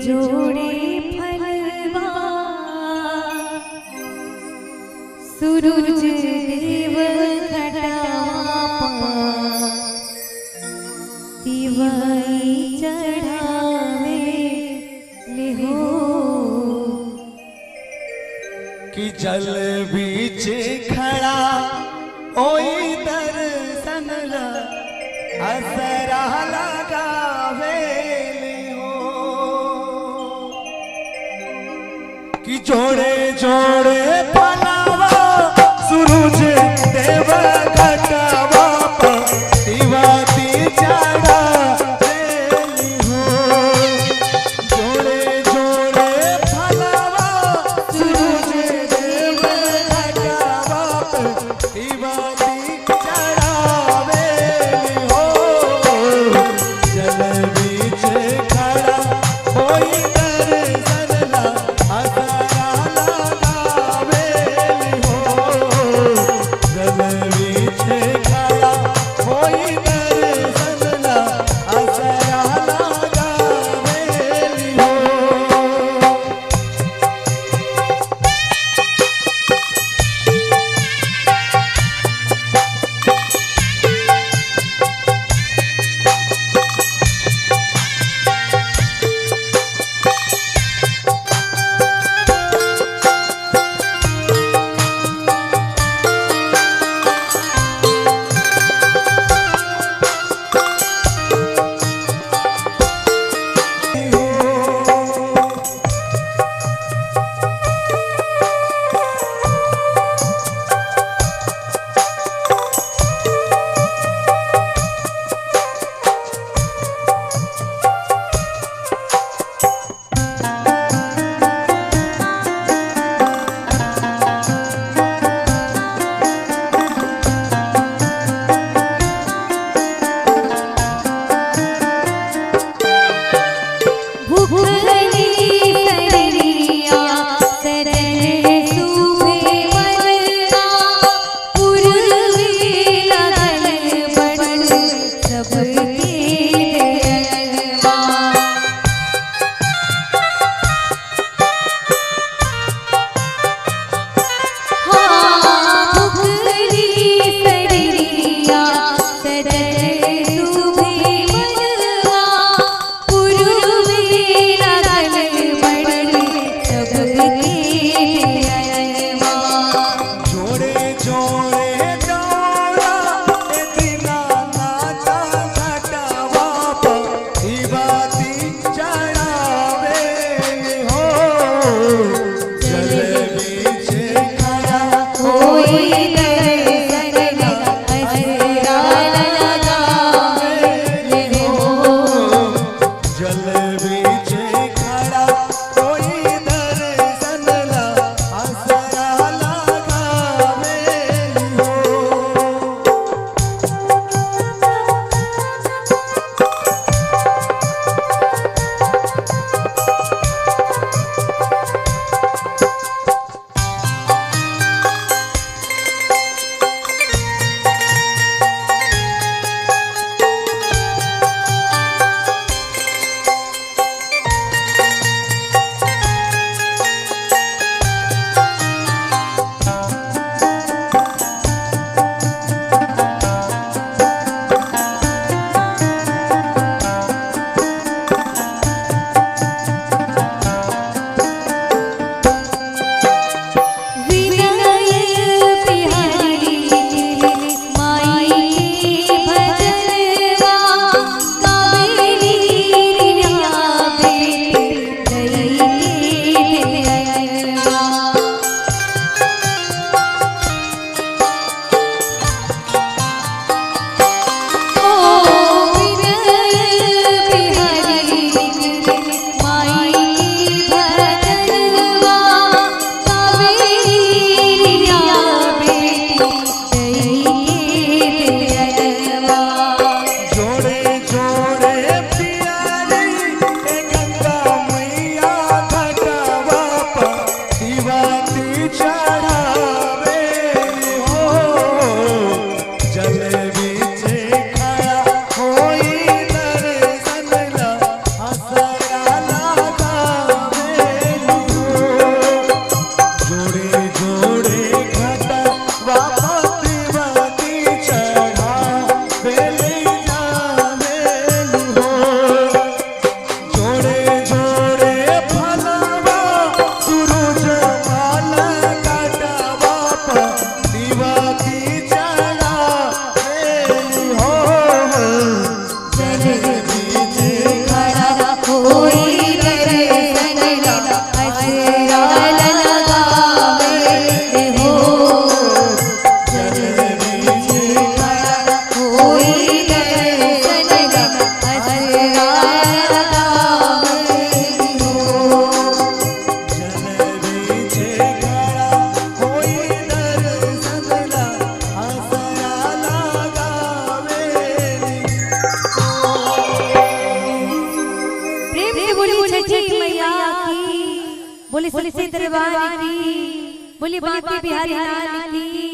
जोड़े फलवा सूरज देव घटावा दिवाई चढ़ावे ले हो। कि जल बीच खड़ा ओई दर्शन ला असरा लगावे हो। कि जोड़े जोड़े फलावा सूरज देव घटावा दीवाती चढ़ावे हो। जोड़े जोड़े फलावा सूरज देव घटावा दीवाती चढ़ावे हो। जल बीच खड़ा होई दर्शन ला असरा लगावे हो। जल बीच खड़ा होई दर्शन ला असरा लगावे हो। बोले सच्चे दरबार की, बोले बांके बिहारी लाल की।